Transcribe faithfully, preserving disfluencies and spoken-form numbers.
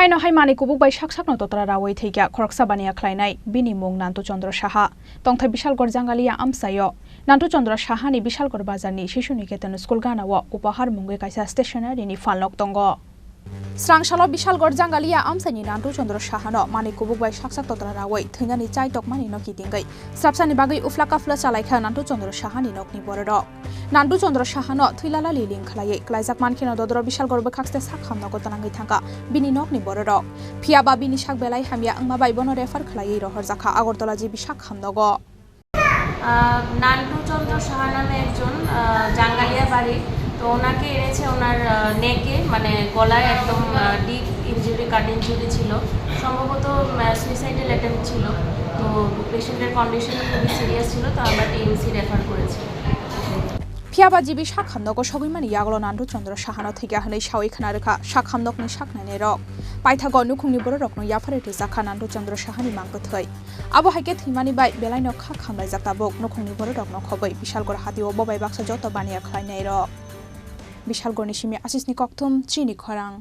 Eno hai manwi kubuk bai sak sakno totra rawi thwikha khoroksa baniya khlainai, bini mung Nantu Chandra Saha. Tongthai Bishalgarh Jangalia amchaio Nantu Chandra Sahani Bishalgarh bazarni Sishu Niketan school ganao upahar mungwi kaisa stationery ni phalnok tongo. Srang salo Bishalgarh Jangalia amchaini Nantu Chandra Sahano manwi kubuk bai sak sak totra rawi thwinani chai tokmani no kitingwi srapsani bagwi ufla kafla chalaikha Nantu Chandra Sahani nokni bororok. Nantu Chandra Sahano thwilala liling khlaiwi klaijak mankheno dodro Bishalgarh bwkhakste sak hamnogo twnangwi thangkha bini nokni bororok. Phiyaba bini sak belai hamya wngma bai bono refer khlaiwi rohorjakha Agartala G B sak hamnogo. আহ, নান্টু চন্দ্র সাহা নামে একজন, আহ, জাঙ্গালিয়া বাড়ি। তো ওনাকে এনেছে ওনার, আহ, নেকে, মানে গলায় একদম, আহ, ডিপ ইনজুরি, কাট ইনজুরি ছিল। সম্ভবত, আহ, সুইসাইডাল অ্যাটেম্প্ট ছিল। তো পেশেন্টের কন্ডিশন খুবই সিরিয়াস ছিল, তো আমরা টিএমসি রেফার করেছি। Phiyaba G B sak hamnogo sogwimani yagulo Nantu Chandra Sahano thwikha hwnwi sawi khna rwkha sak hamnokni sak nainairok. Paithago nukhungni bororokno yapharwi rwjakha Nantu Chandra Sahani mang kwthwi. Abo hai khe thwimani bai belaino kha khamlaijak tabuk nukhungni bororokno khobwi Bishalgarh hatio bo bai baksa joto baniya khlainairok. Bishalgarhni simi Asisni kokthum, chini khorang.